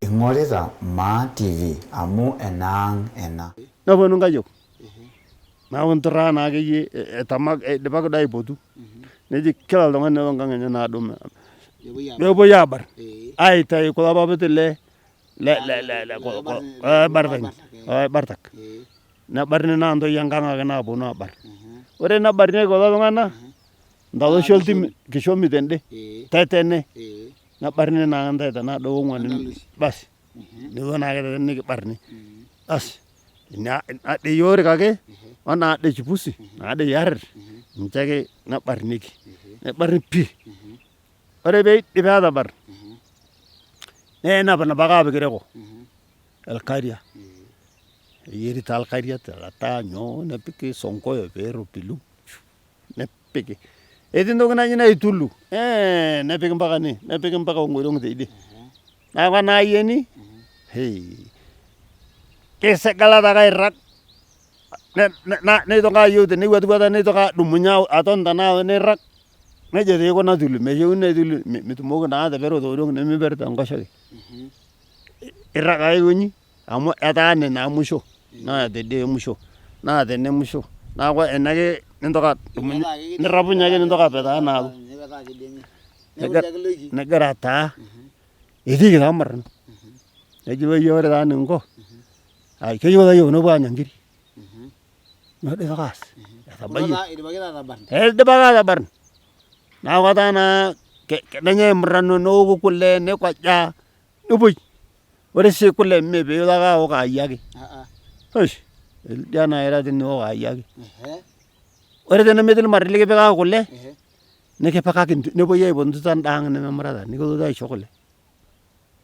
Ing'orita Maa TV amu enaang ena. Neponu nkayiok neeku inturraa naa akeyie idipaki duo aipotu neji kila oltung'ani nelo enkang enye naa duo nepuoi aabarn aitayu kulo papit laibartak nebarni naa ntoyie enkang ake naaponu aabarn. Ore enebarnieki kulo tung'anak ntaloshi oltim kishomi tende tetene nebarni naa ntae tenaa duo ong'uan basi nilo naake tetene nikibarni basi ina ade yiorik ake o naade chipusi naade yarr ninche ake nebarnieki nebarni pii. Ore peidipi aatabarn nenapinapaki aapik ireko olkaria, eyieri taa olkaria telata nyoo nepiki sonkoyo peeropilu nepiki. Etii ntoki naji naitulu nepiki mpaka ene nepiki mpaka ong'oriong teidie. Neeku ena ayieni kisigila taake airrag neitoki ayieu tenewuatiwuata neitoki adumunye aton tenaalo neirrag neija taa eikuna tulu meyieuni aitulu mitumoki naa atepero te oriong nimiper tenkoshoke. Irrag ake aikonyi amu etaa ene naa musho naa teidie musho naa tene musho neeku ene ake nintoki adumunye nirrapunye ake nintoki apetaa enaalo. Negira taa etiiki taa murrano neji ore ore taa enikinko keyieu ilayiok nepuo aanya nkiri nyoo doi itoki aas etabayie idipaki aatabarn neeku etaa naa nenyae murrano neoki kule nikoja nepuoi. Ore sii kule mee pee ilo ake aok aa iyie ake ildia naa ira tine iok aa iyie ake. Ore tenemetii ilmareita likipikaki kule nikipikaki nepuoi aipot entito enda ang nememurata nikilotu aisho kule.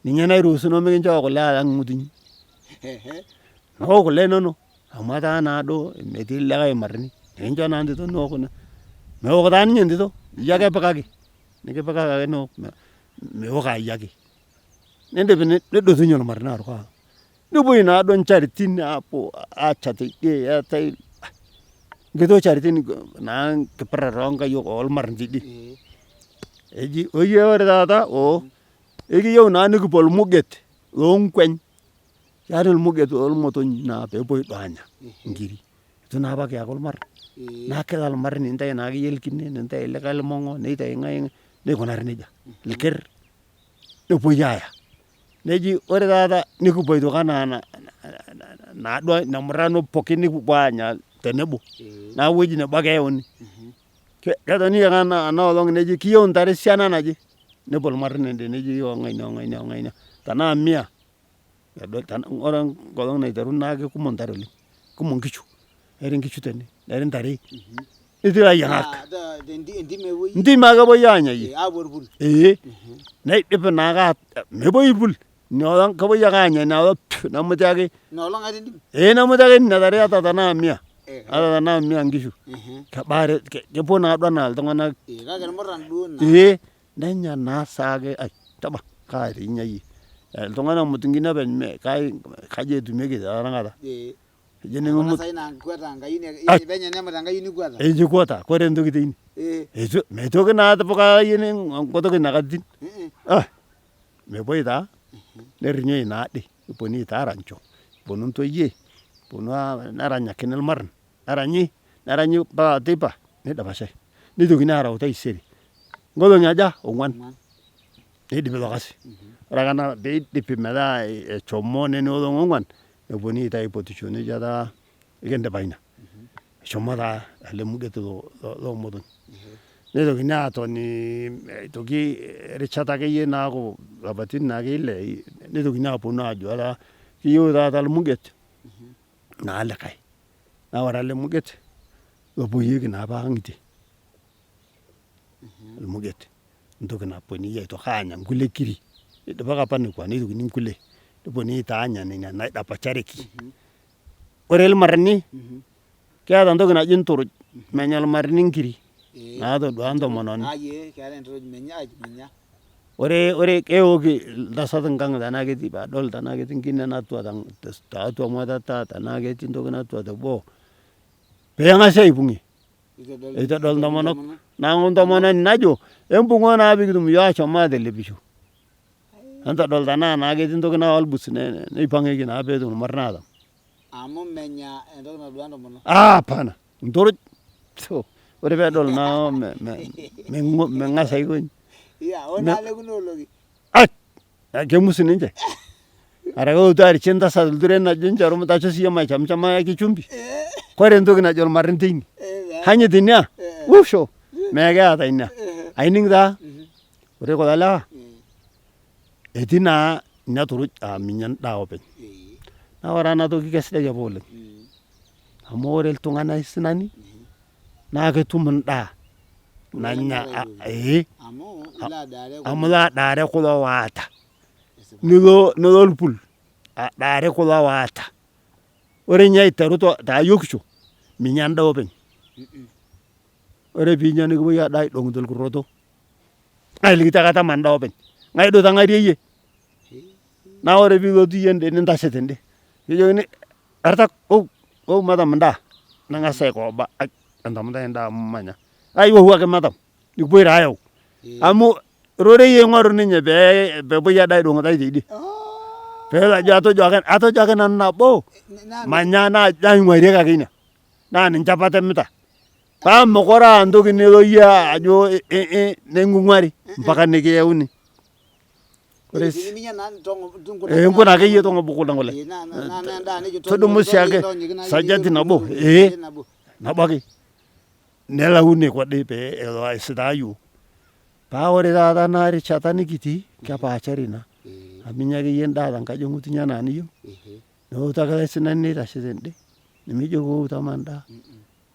Ninye nairuhusuno mikinchoo kule alang ng'utunyi. Niok kule inono amu etaa naaduo metii likae marrani nikincho naa entito niok meok taa ninye entito iyie ake epikaki nikipikaki ake niok miok aa iyie ake. Nindip nedotunye olmarrani aruko ang. Nepuoi naaduo ncharitin aapuo aachat teidie eetae nkiti charitin naa nkipirare oo nkayiok oo lmarenke teidie. Eji oyie ore taata oo ekiyieu naa nikipuo olmuget loo nkueny. Keetae olmuget loo lmotonyi naa pee epuoi duo aanya nkiri. Eitu naa apa kiyaku ilmareita naa kila olmarei nintayu naa akeyie olkine nintayu likae ilmong'o neitayu ng'ae neikunari nejia. Ilkerr nepuoi aaya. Neji ore taata nikipuo aitoki anaa naaduo ina murrano pookin nikipuo aanya tenebo. Neeku ewueji nebo ake eyauni. Ketoni ake ena olong neji kiyieu intare esiana naje, nepuo ilmareita ende neji ong'ania ong'ania ong'ania tenaa mia ore enkolong naiteruni naa kekumok intare oleng, kumok inkishu, neri inkishu tene, neri intare, netii ilayiang'ak. Ntimi ake epuoi aanyayie. Ee neidipi naake mepuoi irpul ina olong kepuoi ake aanya ina olong pii nemuti ake. Ee nemuti ake nena tare ata tenaa mia ata tenaa mia inkishu kebaa kepuo naaduo anaa iltung'anak. Ee nenya naa sa ake taba kaa dii inya iyie. Iltung'anak omut enkine openy kaji etumieki tenakata. Ejo nememut. Ejo ikuata kore entoki teine. Eitu meitoki naa atipika ayieni enkutuk ina katitin. Mepuoi taa nerinyoi naadi neponunui taa aranyicho neponu ntoyie neponu neranyakini ilmarin neranyi neranyi mpaka teipa neidapashai neitokini aareu taisere nkolong'i aja ong'uan neidipi ilo kasi. Ore ake peidipi metaa eshomo nena olong'i ong'uan neponunui taa aipotisho nejo taa ekindipa ina. Eshomo taa ele muget loo motonyi. Neitokini aatoni aitoki erishata akeyie naaku lapaitin naake ile neitokini aponu aajo etaa kiyieu taata olmuget naa likae. Naa ore ele muget lopuoyieki naapa ang'itie olmuget entoki naponunui aitoki aanya nkulie kiri. Eidipaki apa nekua neitokini nkulie neponunui taa aanya nena naidapashareki. Ore ilmarini keeta entoki naji nturuj, menya ilmarini nkiri naatodua entomononi. Ore keoki iltasati nkang tenaa ketii paadol tenaa ketii enkine natua tiatua emuatata tenaa ketii ntoki natua teboo pee eng'asi aipung'ie eitu edol intomonok. Neeku entomononi najo embung'o naa pee kitum iyiok ashom atelepisho. Entodol tenaa naa ketii ntoki nawa olbus neipang'ieki naa peetum ilmarin aatam. Amu menya entoki natodua entomonok. Ah hapana, ntoruj. Ore peedol naa meng'as aikonyi. Iya, hoo naa lekuna olong'i. Ai! Kemus ninche. Ore ake elotu arishie entasat ilturen ajo nchoru ntasho siiyie maichamcham ayaki chumbi. Kore entoki najo ilmarin teine. Hanyit inia? Wusho! Meekiata ina. Aining taa? Ore kulo lewa etii naa ina turuj aa minya endaa openy. Naa ore ena toki kesidai apa oleng. Amu ore iltung'anak aisinani naa ketum endaa nanya ee amu ilo adaare kulo oata. Nilo nilo olpul adaare kulo oata. Ore ninye aiteru te ayokisho minya endaa openy. Ore piinya nikipuoi ade aidong tolkurroto. Nailikito ake tama endaa openy. Ng'ae duo itang'arie iyie? Naa ore piilotu iyie ende nintashe tende. Nikijokini ertak ou ou matam endaa. Nang'as aikoba ai entamutai endaa amu manya. Ai wou ake matam nikipuoi taa ayau. Amu rorei eing'oru ninye pee peepuoi ade aidong intae teidie. Peelo ajo atojo ake nanu nabo manya naing'uarieki ake ina. Naa ninche apa atemita. Paa mekure aa entoki nilo iyie ajo ning'ung'uari mpaka nikiyauni. Ore nkuna akeyie tong'obu kule. Tudumu siake sajati nabo ee nabo ake nelauni kodi pee elo aisitaa yiok. Paa ore taata ena rishata nikitii kepaashari ina amu inya akeyie endaa tenkaji eng'utunyi enaa eniyieu nelotu ake olaisinani neitashe tende nemijoki wou tama endaa.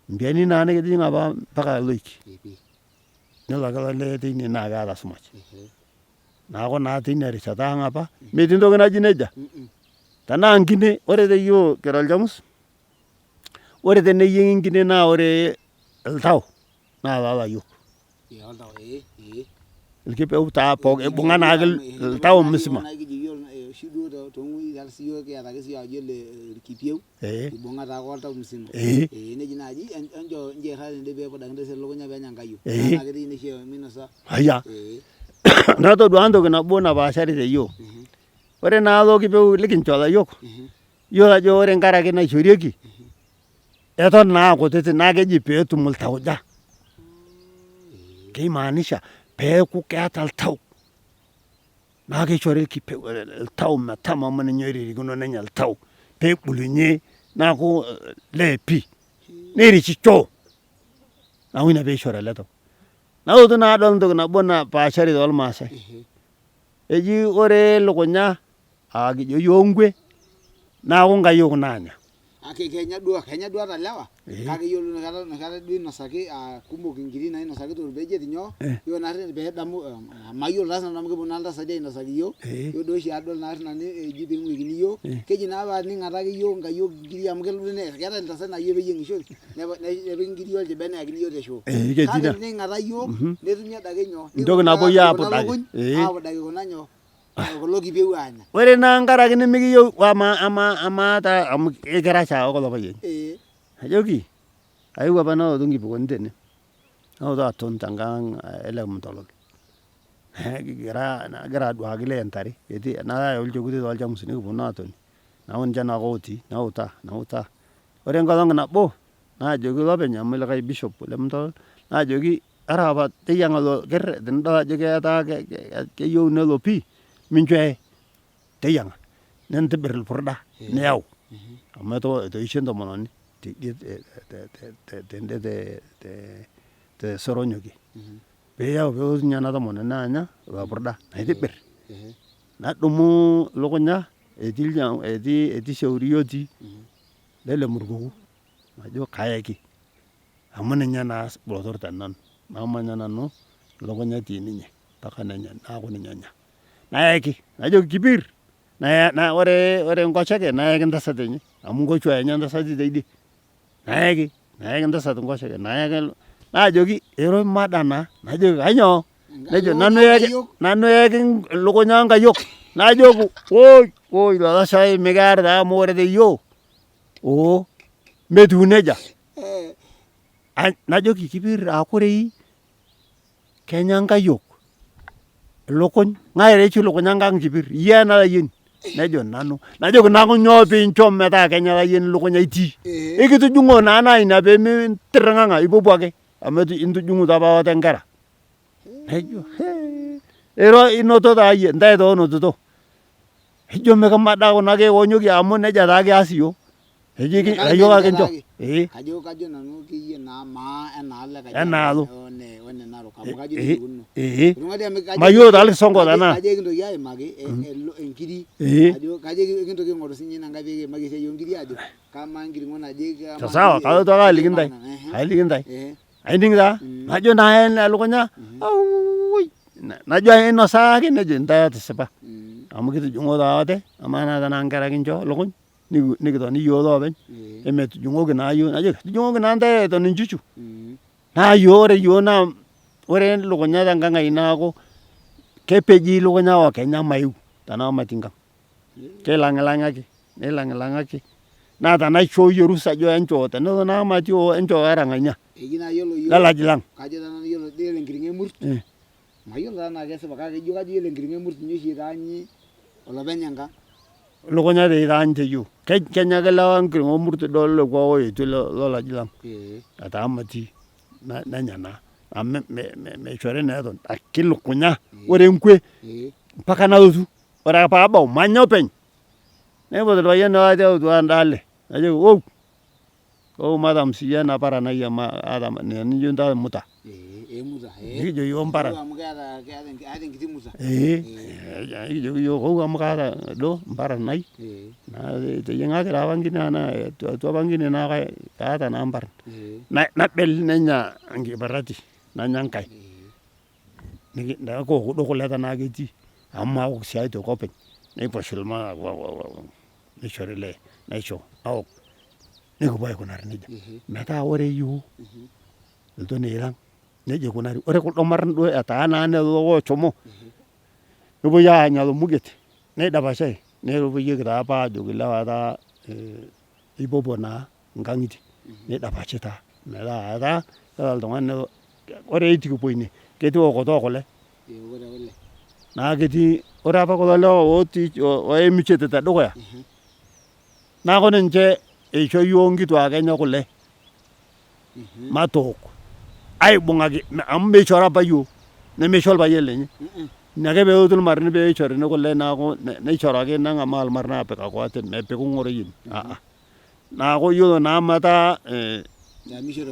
Mpiani naa nikitijing'a apa mpaka iloik. Nelo ake olee teine naa keeta esumash. Neeku naa teina rishata ang apa metii entoki naji nejia. Tenaa enkine ore te yiok kira ilchamus, ore teneyieng'i enkine naa ore oltau naa loo layiok. Ilkipeu taa pooki ibung'a naake oltau musima. Ee. Ibung'a taake oltau musima. Ee. Ee neji naaji enchoo nchoo irrag tende pee epudaki ntae elukunya pee enya nkayiok. Ee. Naa ketii ninye oshi minosa. Aya. Ee. Natodua entoki nabo napaashari te yiok. Ore naa ilo kipeu likincho layiok, iyiolo ajo ore nkaraki naishorieki, eton naa aa kutiti naa keji pee etum iltauja. Keimaanisha peeku keeta oltau. Naa keishori olkipeu oltau metama amu ninye oiririkino ninye oltau pee ebulunye neeku olee pii nerishicho. Neeku ina pee eishori ele tau. Nalotu naa adol entoki nabo napaashari tolmaasai. Eji ore elukunya aa kijo yiok nkwe neeku nkayiok naanya. Kenya duo kenya duo ata lewa kake iyiolo enoshi kata duo inosaki aa kumok inkiri nainosaki torbejet nyoo iyiolo naarri peedamu mayiolo taa sinanu amu keponu naa iltasati ainosaki iyiok iyiolo duo oshi adol naarri nanu eji ping'uikini iyiok keji naa paning'ata ake iyiok nkayiok inkiri amu kelo duo keetae iltasati naa iyiolo peyieng'ishoi nepiki inkiri olchibe neyakini iyiok teshoo kake tening'ata iyiok netumi adake nyoo Entoki napuoi aapudaki. Aapudaki kuna nyoo kulo kipeu aanya. Ore naa nkaraki nimikiyieu amaa amaa amaa taa amu ekira oshiake kulo payiani. Najoki ayewuo apa nalotu nkipikoni tene nalotu aton tenkang ele mtolol kigira nagira aduaki lee ntare etii nayau olchekut tolchamus nikiponu atoni neeku ninche naake otii nautaa nautaa. Ore enkolong nabo naajoki olopeny amu likae bishop le mtolol naajoki Ore teyiang'a ilo kerr tenidol ajo ketaa keyieu nelo pii mincho eye teyiang'a nintibir ilpurda niyau amu etoishe entomononi teidie tende te Soronyokie piyau pelotu ninye ena tomononi anya ilo purda naitibir nadumu elukunya etii shauri otii lele murkuku ajo kayaki. Amu ninye naa botor te nanu namanya nanu elukunya etii ninye mpaka nenya neeku ninye onya. Nayaki najoki kipir naya ore enkoshoke nayaki entasat enye amu nkochuak enya ntasati teidie. Nayaki, nayaki entasat enkoshoke nayaki naajoki ero mada naa najoki kainyoo? Nejo nanu iyaki elukunya oo nkayiok. Najoki woi woi lelo shai mikiar taa amu ore te yiok oo metiu nejia. Najoki kipir aa korei kenya nkayiok Ilukuny, ng'ae oshi lukunya enkang kipir, iyie ena layieni? Nejo nanu. Najoki neeku nyoo piincho metaa kenya layieni lukunya itii? Ekitujung'o naa naa ina pee mintirring'ang'a ipuopuo ake amu intujung'utua apa ate nkera. Nejo hee iro inoto taa iyie, ntae taa oonotito. Ejo mikimada kuna keek oonyokie amu neija taa kias iyiook. Eji Kake layiok ake ninye incho. taake. Ee. Kajo kajo nanu keyie naa maa enaalo e Kajiado Enaalo. o ne o ne Narok amu kajo nejia ikununo. Ee. Etung'uadia amu kajo Mayiolo taa ilkisongo kajo tenaa. kajo ekintoki aimaki elo inkiri Ee. ajo kajo ekintoki aing'oru sinye ina nkae pee kiimaki esiai oo nkiri ajo kamaa enkiring'o naje kamaa Sawa nkiri kalotu ake aliki intae, ehe aliki intae. ehe. Aining taa? Najo naa ena elukunya auuoi najo ainosaaki nejo intae otisipa amu kitujung'o taa ate amaa naa tenaa nkera kincho ilukuny nikitoni iyiook loopeny emetujung'oki naa iyiook najoki etujung'oki naa intae eton inchuchu naa iyiook ore iyiook naa ore elukunya tenkang ai naaku kepeji lukunya o kenya maeu tenaa matii nkang. Keilang'ilang'aki neilang'ilang'aki naa tenaishooyie orusa ajo enchoo tenelo naa matii oo enchoo era ng'ania Eji naa yiolo iyiok lelaji lang. Kajo taa nanu yiolo dii enkiring'o emurt mayiolo taa tenaa kesipa kake ijo kajo yiolo enkiring'o emurt ninye oshi itaanyi olopeny enkang. Lukunya taa itaanyi te yiok. Kenya ake lewa enkiring'o emurt lekua oetuo lolaji lang etaa matii nenya naa amu meishori naa eton ake lukunya ore enkwe mpaka nalotu. Ore ake pee abau manya openy. Naipot olpayian latiaka enda ale najoki wou, wou matamsiyie ena paran ai amu aata nenijo intae emuta. Nikijo iyiok mparan. Ee nikijoki iyiok wou amu kaata duo mparan ai naa eteyieng'aki taa apa enkine anaa etua apa enkine neeku kaata naa mparan. Nabel nenya enkiparati nanya enkae. Neeku duo kule tenaa ketii amu maok sii aitoki openy naiposhil neishori olee naisho naok nikipuo aikunari nejia. Metaa ore iyiok iltonei lang nejia eikunari. Ore kuldo marn duo etaa naa lelo ooshomo nepuoi aanya olmuget neidapashai nepuoyieki taa apa aajoki ilewa etaa ipuopuo naa nkang'itie neidapashi taa metaa etaa ore oltung'ani ore eitu kipuo ine ketii eokoto oo kule naa ketii ore apa kulo lewa otii oemishote te dukuya neeku ninche eisho iyiook nkituak enye kule matook aibung'aki amu meishoro apa iyiook nemeisho olpayian lenye ina ake peelotu ilmarni pee eishoruni kule neeku neishoraki neng'amaa ilmarni aapikaki ate mepik ng'oroi ene. Neaku iyiolo naa amu etaa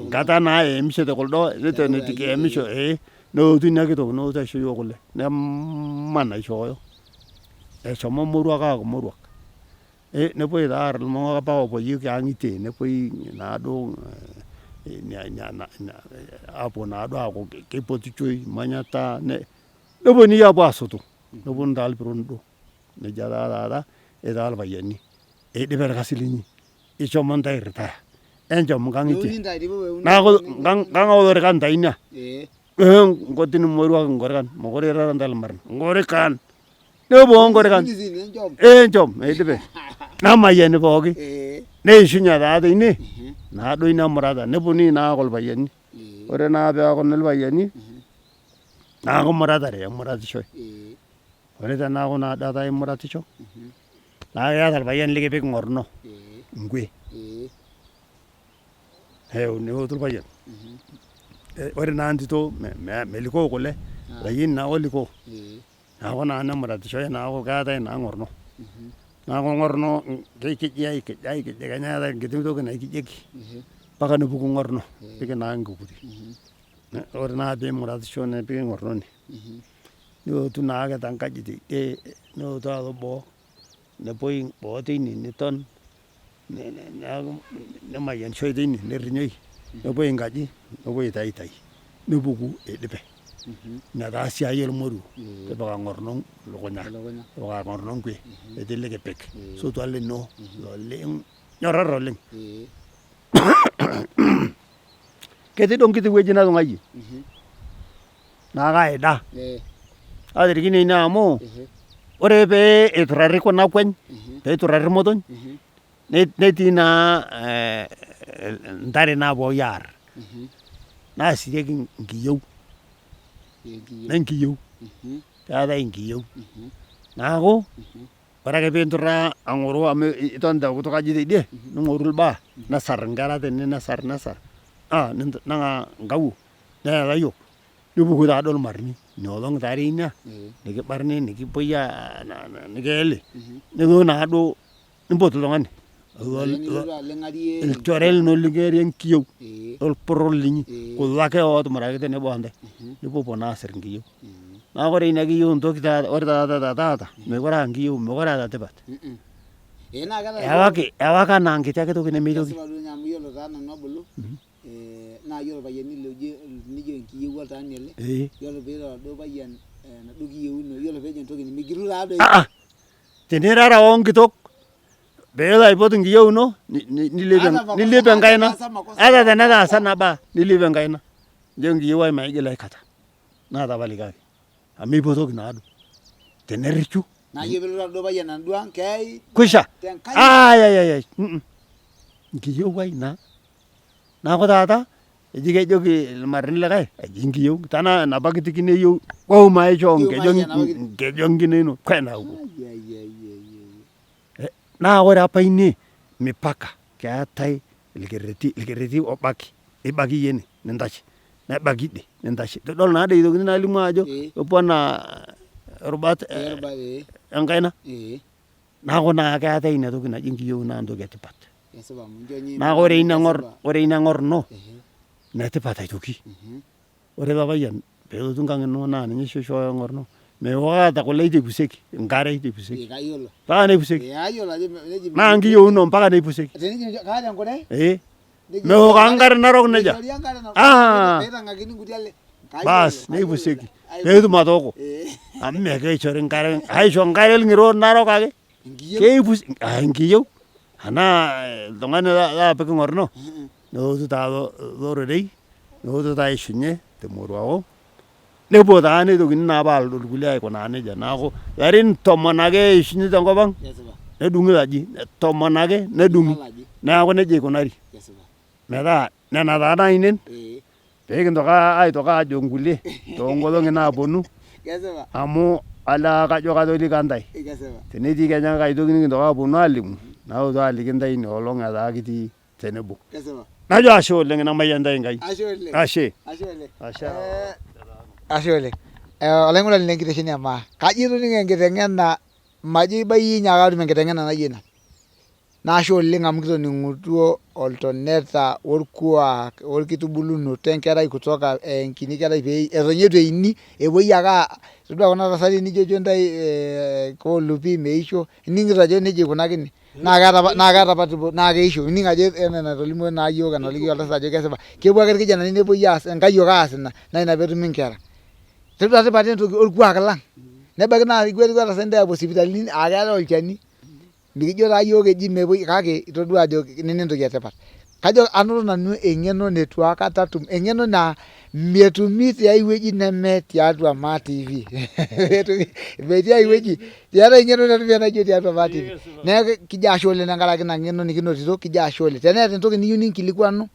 enkata naa eemishote kuldo neton eitu kiamisho ee nelotu ina kitok nelotu aisho iyiok kule neman aishooyo. Eshomo moruak aaku moruak. Nepuoi taa aar ilmong'ok apa oopuoyieki ang'itie nepuoi naaduo aapuo naaduo aaku keipotishoi manyatta neponunui aapuo aasotu neponu taa ilpiron duo. Nejia taa taata itaa ilpayiani. Eidipe olkasi linyi, ishomo ntae retire, enchom nkang'itie. Neeku nkang olorika ntae ina. Nkotini moruak nkorikan, mekure irara ntae ilmarn, nkorikan. Nepuo nkorikan, enchom eidipe. Nemayiani pooki, neishunye taa teine naduo ina murata, neponunui naa aaku ilpayiani. Ore naa peakuni ilpayiani, neeku muratare, emuratishoi. Ore teneaku naa duo etaa imuratisho, naa keeta olpayian likipik ng'orno nkwe. Nelotu olpayian, ore naa entito melikoo kule, olayioni naake olikoo. Neeku naa nemuratishoi neeku keetae naa ng'orno. Neeku ng'orno keikijai ikijai ikijai kenya eetae enkiti toki naikijieki mpaka nepuku ng'orno nepiki naa enkukuri. Ore naa pimuratisho nepiki ng'orno ine. Nilotu naake tenkaji teidie nilotu alo boo nepuoi boo teine niton neeku nemayianishoi teine nerinyoi nepuoi enkaji nepuoi aitaitai nepuku eidipe. Ina taa siai olmoruo tipika ng'orno elukunya tipika ng'orno nkwe etii likipik sotua lino loleng nyorrara oleng. Ketii duo nkiti wueji natung'uayie naa kaida. Atirikine ina amu ore pee eiturrari kuna kweny, pee eiturrari irmotony netii naa intare naapuoi aarr naasirieki nkiyieu, nenkiyieu. Keetae enkiyeu. Neaku ore ake piinturraa ang'oru amu iton tenkutuk aji teidie, ning'oru ilbaa nesar inkera tene nesar nesar, neng'aa nkawuo neya ilayiok, nepuku taduo ilmarini. Inoolong taadei ina nikibarni nikipoi nikieli, nilo naaduo nimpot oltung'ani olchore lino likiarie enkiyeu olporor linyi kulo ake otumirakite tenebo ontae nipuopuo naa asir nkiyeu. Neeku ore ina kiyeu entoki taata ore taata te taata mekure aa nkiyeu mekure eeta tipat. Ewaki ewaka anaa nkiti ake toki nemeitoki. Kesipa duo ninye amu iyiolo taa nanu abulu naa iyiolo irpayiani looji tenijo enkiyeu oltaani ele iyiolo piiro oladuo payian enaduo kiyeu ino iyiolo peejo entoki nimigiru taadoi. Tenirara o nkitok pee ilo aipot nkiyeu ino nilepie enkaina ata tenetaasa nabaa nilepie enkaina nijo enkiyeu ai maigil aikata naa tapalikiaki amu eipotoki naaduo tenerrichu Naa iyiolo peelotu oladuo payian enaduo ang keyai kwisha tenkanyit. Ayayayay nkiyeu ai ina. Neeku taata eji kejoki ilmareini likae eji nkiyeu tenaa enapa kiti kine iyieu wou maishoo nkeju enkine ino kwenda huko. Naa ore apa ine mipaka keetae ilkerreti, ilkerreti obaki ibaki iyie ene nintashe nebaki idie nintashe nidol naadoi itokini nalimu ajo kepuo anaa irubat enkaina. Neeku naa keetae ina toki naji enkiyeu naa entoki etipat. Neeku ore ina ng'or ore ina ng'or ino enetipat aitoki. Ore ilo payian peelotu enkang ino naa ninye oshi oishooyo eng'or ino. Meok ata kule eitu eipuseki, enkare eitu eipuseki. Mpaka neipuseki. Naa nkiyieuni ino mpaka neipuseki. Ee. Meok ake enkare narok nejia. Baas neipusieki peetum atooko amu mee keishori nkare aisho nkare ng'iro narok ake keipus enkiyieu anaa oltung'ani laapik ng'orno nelotu taa lororei nelotu taa aishunye temoruao nepuo taa neitokini naa apa aaldo irkulie aikunaa nejia neeku ilarin tomon ake eishunye tenkop ang nedung'i laji tomon ake nedung'i neeku nejia eikunari metaa nena taa nainen pee kintoki aitoki aajo nkulie too nkolong'i naaponu amu olee kajo katolika ntae tenetii kenya enkae toki nikintoki aaponu aalimu nalotu aliki ntae ina olong etaa kitii tenebo. Najo ashe oleng nemayian ntae Enkai. Ashe. Ashe. Ashe oleng. Olaing'urani le nkitesheni e maa, kajo itoning'o enkiteng'ena majo ibayie ninye ake atum enkiteng'ena naijo ina. Naa ashe oleng amu kitoning'utuo oltoneta olkuak olkitubulunoto enkerai kutoka aa enkini kerai pee eton ninye eitu eini epuoi ake itodua kuna tasati nijojo intae koolupi meisho ining'ito ajo nejia eikunakini naa keeta apa naa keeta apa naa keisho ining ajo enaa enatolimuo naa iyiok enaliki oltasat ajo kesipa kepuo ake irkijanani nepuoi aas inkayiok aas ina naa ina petumi inkera. Todua tipat entoki olkuak lang nebaiki naa ikwetikweta sa intae aapuo sipitalini aa keetae olchani. Mikijo taa yiok eji mepuoi kake itodua ajo nena entoki etipat. Kajo anoto nanu eng'eno neitu aikata atum, eng'eno naa metumi tiai wueji neme tiatua Maa TV. Metii ai wueji, meetae eng'eno netumi naijo tiatua Maa TV. Neeku kijo ashe oleng tenkaraki ina ng'eno nikinotito, kijo ashe oleng. Teneeta entoki niyieu ninkilikuanu,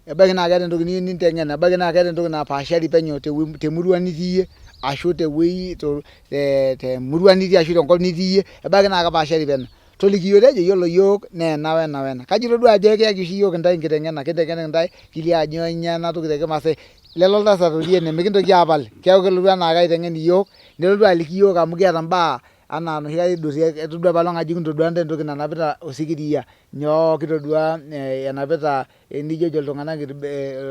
ebaiki naa keeta entoki niyieu ninteng'en, ebaiki naa keeta entoki napaashari penyo temurua nitii iyie ashu tewueji temurua nitii ashu tenkop nitii iyie, ebaiki naa kepaashari penyo. Toliki iyiook tejo iyiolo iyiook naa ena wena wena. Kajo itodua ajo ekiyaki oshi iyiook intae enkiteng'ena, kinteng'en intae kiliki ajo nyoo ena toki te kimaasai. Lelo oltasat otii ene mikintoki aapal, keeku kelotu anaake aiteng'en iyiook, nelotu aliki iyiook amu kiata imbaa anaa enoshi kata idotie itodua apaelong ajo kintodua intae entoki nanapita osikiria nyoo kitodua enapita nijojo iltung'anak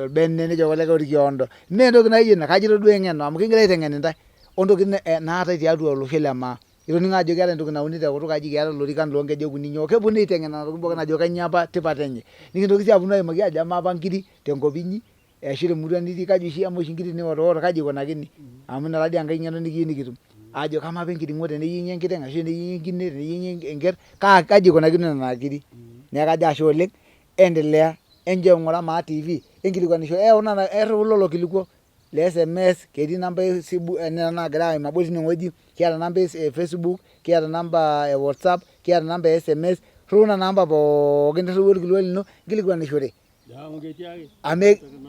orbene nejo kulikae orkiondo mee entoki naijo ina kajo itodua eng'eno amu kigira aiteng'en intae ontokitin naatae tiatua olosho le maa itoning'o ajo keetae entoki nauni tekutuk aji keetae ilorikan loonkejek uni nyoo keponunui aiteng'en nena tokitin pookin ajo kainyoo apa tipat enye nikintoki sii aponu aimaki ajo amaa apa nkiri tenkop inyi ashu temurua nitii kaji oshi amaa oshi nkiri teniworwor kaji eikunakini amu ina taadii enkae ng'eno nikiyieu nikitum ajo kamaa apa enkiring'o teneyieng'i enkiteng ashu teneyieng'i enkine teneyieng'i enkerr kaa kaji eikunakini nena kiri neeku kajo ashe oleng endelea enchoo aing'ura maa tv enkilikuanisho eyau nena erriu lelo kilikuo le sms ketii inamba esimu nena naagira aim abori tinewueji kiata inamba e facebook kiata inamba e whatsapp kiata inamba e sms rriu nena amba pookin nirriu orkilikuai lino nkilikuanishore. Amu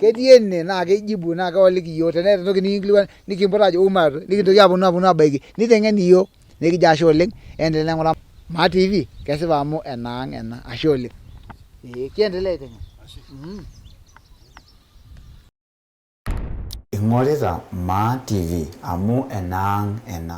ketii ene naa keijibu naa kewoliki iyiook teneeta entoki nikinkilikuan nikimpot aajo ou maatu nikintoki aponu aponu abaiki niteng'en iyiook nikijo ashe oleng endelea aing'uraa Maa TV kesipa amu enaang ena ashe oleng. Ee kiendelea aiteng'en. Ing'orita Maa TV amu enaang ena.